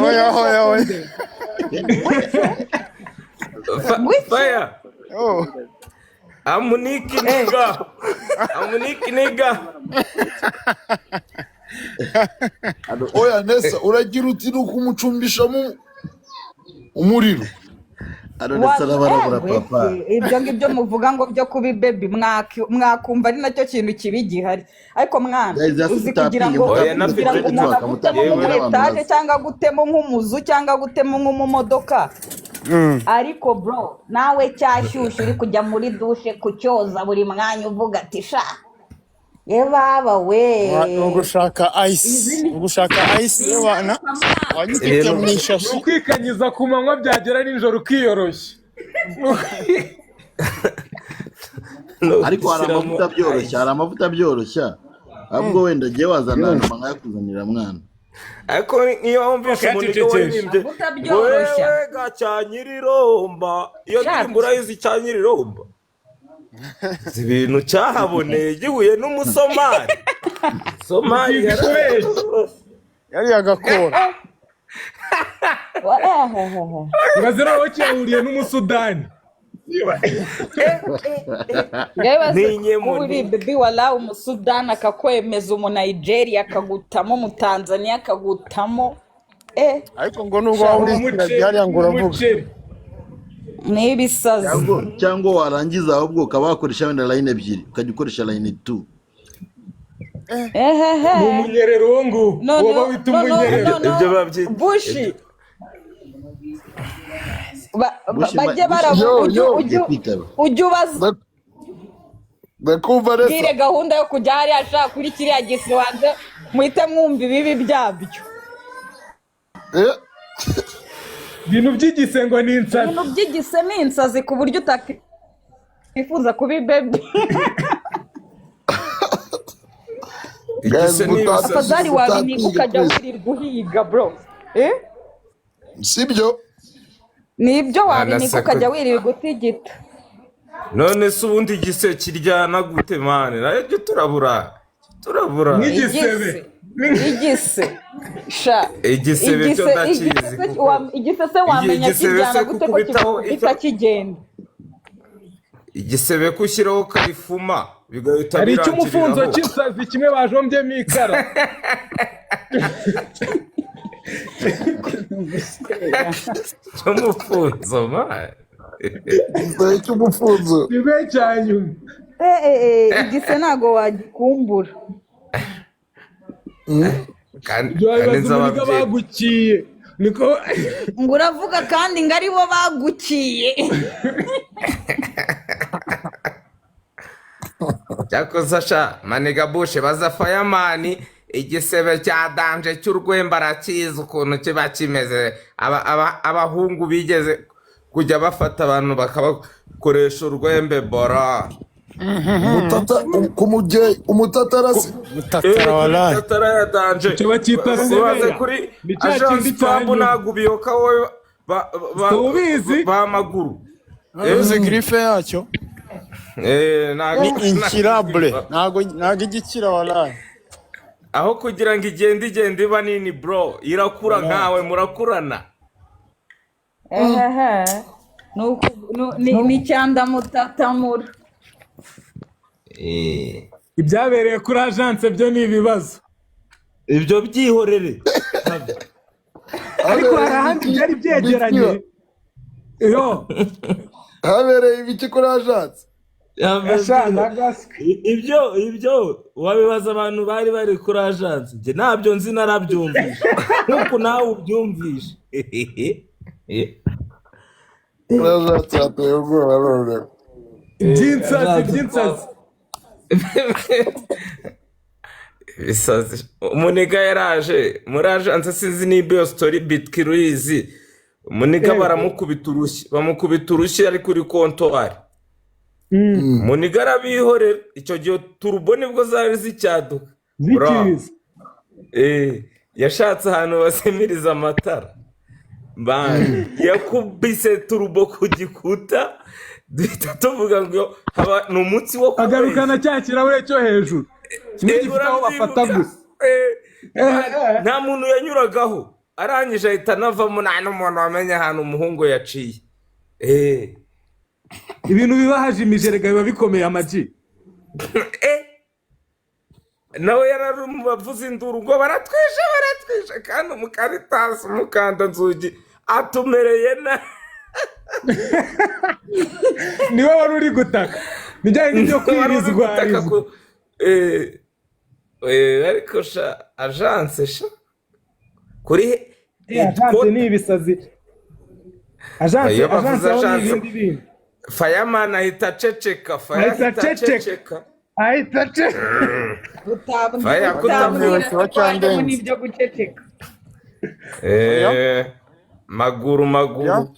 Oya, oya, oya. Ngwiki? Fire. Oh. Amuniki nigga, amuniki nigga. Oya Nesa, uragira uti ni ukumucumbishamo umuriro. Nessa arabarabura papa. Ibyo ngibyo muvuga ngo byo kuba ibebi, mwakumva ari nacyo kintu kibi gihari, ariko mwana, Guys, just uzi kugira mutapinge, ngo Oya, mutapinge kugira ngo kuri umuntu network, agutemo mutapinge nko muri n'abantu etaje bazi. cyangwa agutemo nk'umuzu cyangwa agutemo nko mu modoka, ariko bro, nawe cyashyushye uri kujya muri dushe kucyoza buri mwanya, uvuga ati: "Sha ye baba we." Ni ugushaka ice, ni ugushaka ice wana wanyifite Rero- mu Ni ishashi. ukwikanyiza ku manywa, byagera nijoro ukiyoroshya. No Ariko hari gushyiramo amavuta byoroshya, ice. hari amavuta byoroshya. Ahubwo wenda agiye wazana hanyuma nkayakuzanira, mwana. Ariko niyo wumvishe umuntu iyo Bakayacecekesha. waririmbye Amavuta ngo byoroshya. wewe ga cya nyiriromba, iyo Sha. ndirimbo urayizi, cya nyiriromba? Izi ibintu cyahaboneye gihuye n'umusomali, somali. Ugiye kubeshya. Yari agakora. Ibaze noneho cyahuriye n'Umusudani. Yewe, N'inyemoni. kuba uri baby wala, Umusudani akakwemeza, Umunigeria akagutamo, Umutanzania akagutamo, eh. Ariko ngo nubwo waba uri ikiragi hariya ngo uravuga. Umuceri. Ni ibisazi. Cyangwa warangiza ahubwo ukaba wakoresha wenda line ebyiri, ukajya ukoresha line two. Ehehe. Ni umunyerero uwo nguwo. Uwo Noneho bawita noneho umunyerero. noneho Ibyo babyita bushi Bushi bajye Bushi barabu Yo, ujye yo. ujye Ugiye kwitaba. Ujye ubaza Ndakumva bwire Nesa. gahunda yo kujya hariya ashaka kuri kiriya gisi wanze, muhite mwumva ibibi byabyo. Eh, Ibintu by'igisengo ni insazi. Ibintu by'igise ni insazi ku buryo utakwifuza kuba ibebi. Guys, Igise ni ibisazi. Afadhali wabiniga mutapinge ukajya please. wirirwa uhiga, bro, eh. Sibyo? Nibyo, wabiniga Anaseka. ukajya wirirwa utigita. None se ubundi igise kiryana gute, man? Nayo jya turabura, turabura. Nk'igisebe. Igise, igise sha. Igisebe cyo Igise ndakizi igise kuko igise se wamenya igisebe kiryana se gute ko kukubitaho kigukubita icyo kigenda? Igisebe kushyiraho karifuma bigahita Hari icy'umufunzo birangiriraho. cy'insazi kimwe bajombyemo ikara. Cy'umufunzo, man. Igisebe cy'umufunzo. Kimwe cya nyuma. Eh, eh, eh, igise ntago wagikumbura. Kandi Ibyo kandi wabibaza nzi umuniga ababyeyi baguciye niko. Ngo uravuga kandi ngo ari bo baguciye. Cyakoze sha maniga bushe baza fireman, igisebe cya danger cy'urwembe arakizi ukuntu kiba kimeze. Abahungu bigeze kujya bafata abantu bakabakoresha urwembe bora. Umutata ku mugeyi umutatarasi. Mutatara Kuri walayi. tatara ya danger. Icyo bacyita Ubaze sebeya. kuri Ni cya agence kindi cya pambu nyuma. ntabwo ubiyoka wowe Si ubizi? b'amaguru. Uzi griffe yacyo Ntabwo ni incurable, ntago igikira walayi. Aho kugira ngo igende igenda iba nini, bro, irakura nkawe murakurana. Ehehe. Ni cyandamutatamura. Ibyabereye kuri agence byo ni ibibazo. Ibyo byihorere. Ariko hari Habereye ahandi ibiki byari byegeranye. Bityo, Yo. habereye ibiki kuri agence? Asha ndagaswe. Ibyo wabibaza abantu bari bari kuri agence, njye ntabyo nzi, narabyumvishe nk'uku nawe ubyumvishe. Kuri agence hateye ubwoba noneho. By'insazi, by'insazi. Ibisazi, umuniga yaraje muri agence, sinzi niba iyo story bitwi uyizi, umuniga baramukubita urushyi, bamukubita urushyi ari kuri kontwari, umuniga arabihorera. Icyo gihe turbo nibwo zari zicyaduka, bro. Zikiza. Yashatse ahantu bazimiriza amatara. Bang. Yakubise turbo ku gikuta, duhita tuvuga ngo haba ni umunsi wo Agarukana kubeshya. cya kirahure cyo hejuru kimwe Eh, gifite aho bafata urabyibuka. gusa. Man, nta muntu yanyuragaho. Arangije ahita anavamo, nta n'umuntu wamenye ahantu umuhungu yaciye. Eh. Ibintu biba hajimije rega biba bikomeye amaji. Eh, nawe yarari mu bavuza induru ngo baratwishe, baratwishe, kandi umukaritasi umukanda nzugi atumereye na Niwe wari uri gutaka bijyanye n'ibyo wari uri gutaka kwirizwarizwa. ku ariko sha agence sha kuri Agence ni ibisazi, agence. Iyo bavuze Agence aho ni agence, ibindi bintu. Fireman ahita aceceka, Fire Ahita ahita aceceka. aceceka. Ahita aceceka. Fire utabwira Kiba ko harimo cyandenze. n'ibyo guceceka. Maguru maguru.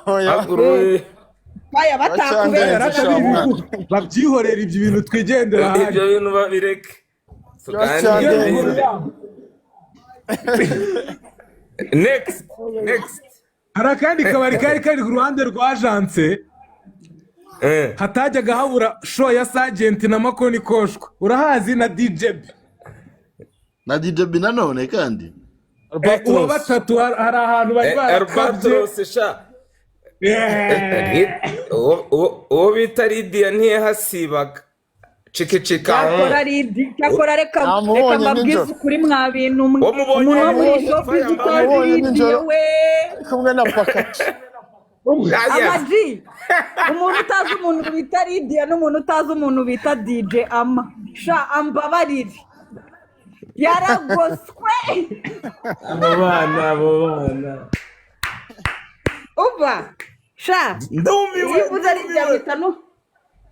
Oya. Maguru. Baya batakubeshya. Cyandenze, sha mwana. Babyihorera ibyo bintu, twigendera ahandi. Ibyo bintu babireke, tuganire cyandenze. ibindi. Next, next. Hari akandi kabari kari kari ku ruhande rwa agence, hatajyaga habura show ya Sajenti na Makoni Koshwa, urahazi, na DJ B. Na DJ B nanone kandi. Uwa batatu, hari ahantu bari barakabye. Albatros sha. Eh. Uwo bita Lidiya ntiyahasibaga, cikicika. Cyakora ridi, cyakora reka Namubonye reka mbabwize nijoro. ukuri mwa bintu mwe. Wamubonye Umuntu wo muri nijoro. showbiz utazi Namubonye Lidiya nijoro. we. Ari kumwe na Pakaci. Amaji, umuntu utazi umuntu bita Lidiya n'umuntu utazi umuntu bita DJ Ama, sha ambabarire, yaragoswe. Abo bana, abo bana. Uva sha. Ndumiwe. Iyo uvuze Lidiya mpita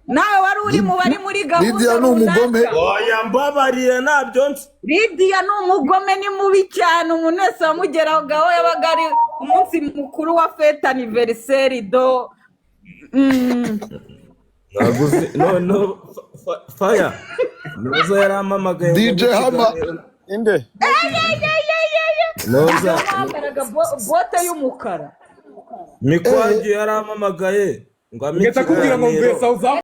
nawe wari uri mu bari muri gahunda Lidiya ni umugome. runaka. Oya, mbabarira, ntabyo nzi. Lidiya ni umugome, ni mubi cyane. Umuntu wese wamugeragaho yabaga ari umunsi mukuru wa fête anniversaire do. Ntabwo uzi no Fire Noza yarampamagaye ngo DJ mu Hama. kiganiro. Inde. Noza. Wambaraga bote y'umukara. Mikwagi yarampamagaye ngo ampe Ngahita akubwira ngo mvuye ikiganiro. South Africa.